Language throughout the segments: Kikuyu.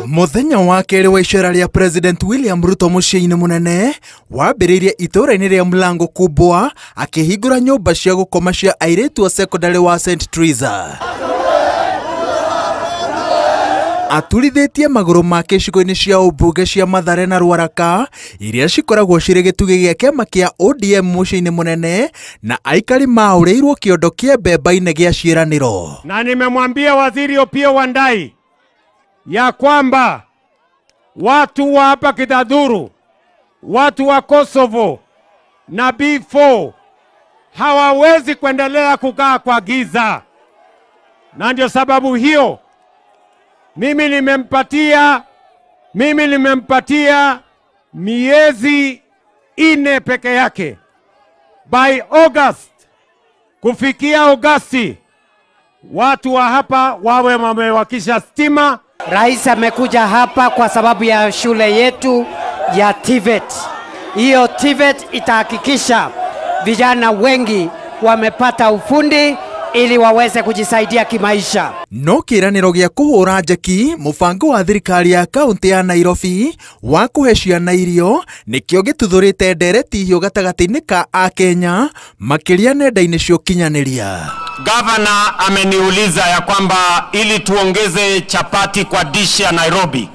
Muthenya wa kerĩ wa icera rĩa President William Ruto mũciĩ-inĩ mũnene wambĩrĩirie itũũra-inĩ rĩa Mlango Kubwa akĩhingũra nyũmba cia gũkoma cia airĩtu a secondary wa St Teresa. Aturithĩtie magũrũ make icigo-inĩ cia ũmbunge cia Mathare na Ruaraka iria cikoragwo cirĩ gĩtugĩ gĩa kĩama kĩa ODM mũciĩ-inĩ mũnene na aikari maũrĩirwo kĩondo kĩa mbemba-inĩ gĩa ciĩranĩro. Na nimemwambia Waziri Opiyo Wandayi ya kwamba watu wa hapa Kidadhuru, watu wa Kosovo na B4 hawawezi kuendelea kukaa kwa giza, na ndio sababu hiyo mimi nimempatia miezi 4 peke yake. By August, kufikia Agosti, watu wa hapa wawe wamewakisha stima. Rais amekuja hapa kwa sababu ya shule yetu ya TVET. Hiyo TVET itahakikisha vijana wengi wamepata ufundi ili waweze kujisaidia kimaisha. No kĩĩranĩro gĩa kũhũra njeki mũbango wa thirikari ya kaunti ya Nairobi wa kũhe ciana irio nĩkĩo gĩtuthũrĩte ndereti hiũ gatagatĩ-inĩ ka Akenya makĩria nenda-inĩ cia ũkinyanĩria. Gavana ameniuliza ya kwamba ili tuongeze chapati kwa dish ya Nairobi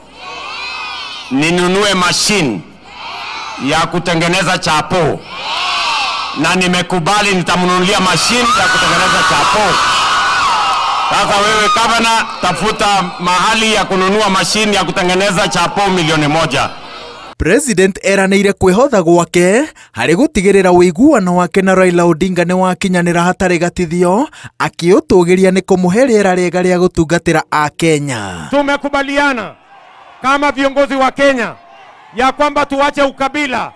ninunue machine ya kutengeneza chapo, na nimekubali nitamnunulia machine ya kutengeneza chapo. Sasa wewe gavana, tafuta mahali ya kununua machine ya kutengeneza chapo milioni 1. President eranĩire kwĩhotha gwake harĩ gũtigĩrĩra ũiguano wake na Raila Odinga nĩ wakinyanĩra hatarĩ gatithio, akĩũtũgĩria nĩ kũmũhe rĩera rĩega rĩa gũtungatĩra Akenya. Tumekubaliana kama viongozi wa Kenya ya kwamba tuache ukabila,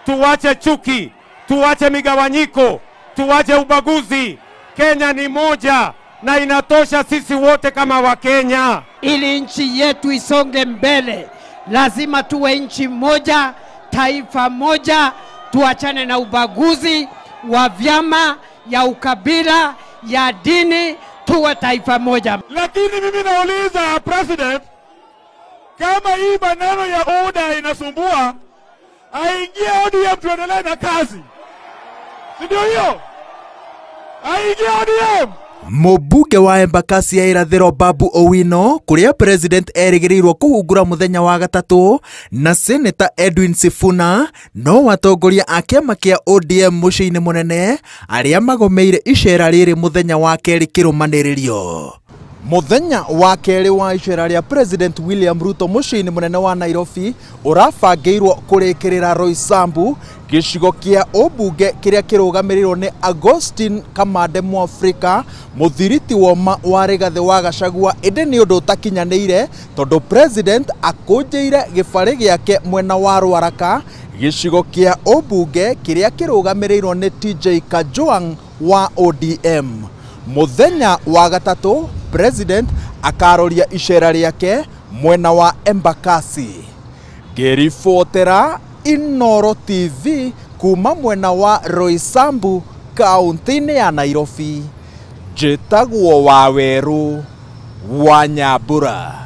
tuache chuki, tuache migawanyiko, tuache ubaguzi. Kenya ni moja na inatosha sisi wote kama Wakenya. Ili nchi yetu isonge mbele, lazima tuwe nchi moja, taifa moja, tuachane na ubaguzi wa vyama, ya ukabila, ya dini, tuwe taifa moja. Lakini mimi nauliza President, kama hii maneno ya UDA inasumbua, aingie ODM tuendelee na kazi. Ndio hiyo? Aingie ODM. Mũmbunge wa Embakasi ya irathĩro Babu Owino kũrĩa President erĩgĩrĩirwo kũhungura mũthenya wa gatatũ na Senator Edwin Sifuna no atongoria a kĩama kĩa ODM mũciĩ-inĩ mũnene arĩa magomeire icera rĩrĩ mũthenya wa kerĩ kĩrũmanĩrĩrio. Mũthenya wa kerĩ wa icera rĩa President William Ruto mũciĩ-inĩ mũnene wa Nairobi ũrabangĩirwo kũrĩkĩrĩra Roysambu gĩcigo kĩa ũmbunge kĩrĩa kĩrũgamĩrĩirwo nĩ Augustine Kamande Mwafrika mũthiriti woma wa Rigathĩ wa Gachagua, ĩndĩ nĩ ũndũ ũtakinyanĩire tondũ President akũnjĩire gĩbarĩ gĩake mwena wa Ruaraka gĩcigo kĩa ũmbunge kĩrĩa kĩrũgamĩrĩirwo nĩ TJ Kajwang wa ODM. Mũthenya wa gatatũ President akaroria icera rĩake mwena wa Embakasi. Ngĩribotera Inooro TV kuma mwena wa Roysambu kaunti-inĩ ya Nairobi, njĩtagwo Wawerũ wa Nyambura.